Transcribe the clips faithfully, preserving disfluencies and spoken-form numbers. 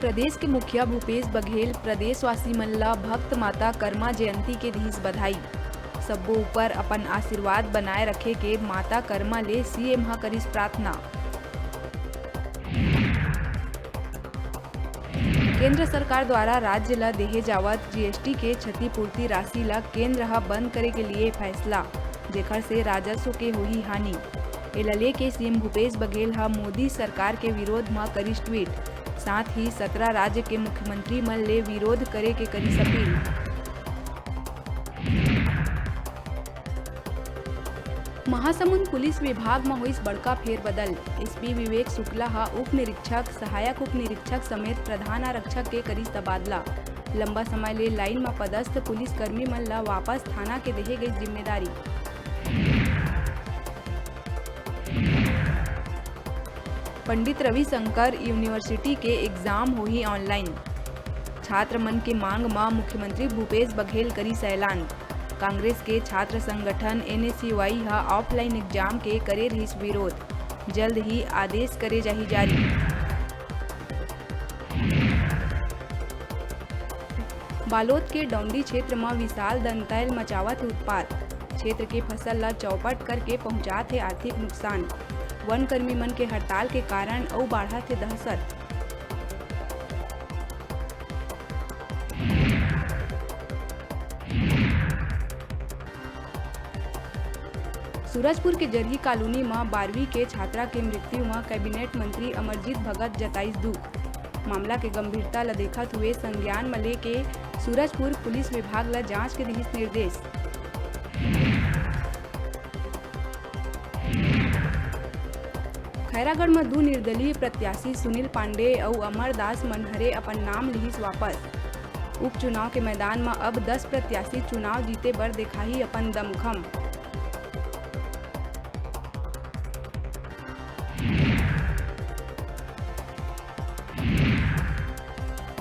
प्रदेश के मुखिया भूपेश बघेल प्रदेशवासी मन ल भक्त माता कर्मा जयंती के दिहिस बधाई। सब्बो ऊपर अपन आशीर्वाद बनाए रखे के माता कर्मा ले सीएम ह करिस प्रार्थना। केंद्र सरकार द्वारा राज्य ल देहे जावत जीएसटी के क्षतिपूर्ति राशि ल केंद्र ह बंद करे के लिए फैसला, जेखर से राजस्व के होही हानि। एला लेके सीएम भूपेश बघेल ह मोदी सरकार के विरोध म करिस ट्वीट। साथ ही सत्रह राज्य के मुख्यमंत्री मन ले विरोध करे के करिस अपील। महासमुंद पुलिस विभाग म होइस बड़का फेरबदल। एसपी विवेक शुक्ला ह उप निरीक्षक, सहायक उप निरीक्षक समेत प्रधान आरक्षक के करिस तबादला। लंबा समय ले लाइन म पदस्थ पुलिसकर्मी मन ल वापस थाना के देहे गइस जिम्मेदारी। पंडित रविशंकर यूनिवर्सिटी के एग्जाम होही ऑनलाइन। छात्र मन के मांग म मुख्यमंत्री भूपेश बघेल करिस ऐलान। कांग्रेस के छात्र संगठन एनएसयूआई ह ऑफलाइन एग्जाम के करे रहिस विरोध, जल्द ही आदेश करे जाही जारी। बालोद के डौंडी क्षेत्र म विशाल दंतैल मचावत हे उत्पात। क्षेत्र के फसल ल चौपट करके पहुंचात हे आर्थिक नुकसान। वन कर्मी मन के हड़ताल के कारण अउ बाढ़त हे दहशत। सूरजपुर के जरही कॉलोनी म बारहवीं के छात्रा के मृत्यु म कैबिनेट मंत्री अमरजीत भगत जताइस दुख। मामला के गंभीरता ल देखत हुए संज्ञान म लेके सूरजपुर पुलिस विभाग ल जांच के दिहिस निर्देश। खैरागढ़ म दू निर्दलीय प्रत्याशी सुनील पांडे अउ अमरदास मनहरे अपन नाम लिहिस वापस। उपचुनाव के मैदान म अब दस प्रत्याशी चुनाव जीते बर देखाही अपन दमखम।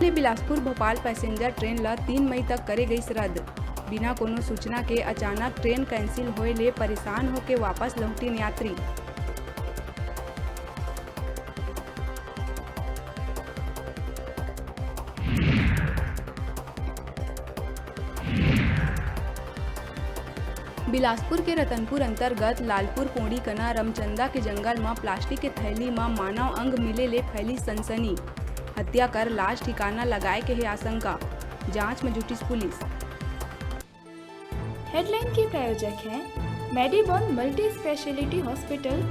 ले बिलासपुर भोपाल पैसेंजर ट्रेन ल तीन मई तक करे गइस रद्द। बिना कोनो सूचना के अचानक ट्रेन कैंसिल होए ले परेशान होके वापस लहुटिन यात्री। बिलासपुर के रतनपुर अंतर्गत लालपुर कोंड़ी कना रमचंदा के जंगल म प्लास्टिक के थैली म मानव अंग मिले ले फैली सनसनी। हत्या कर लाश ठिकाना लगाए के हे आशंका। जांच म जुटिस पुलिस। हेडलाइन के प्रायोजक हैं मेडीबॉन मल्टी स्पेशलिटी हॉस्पिटल।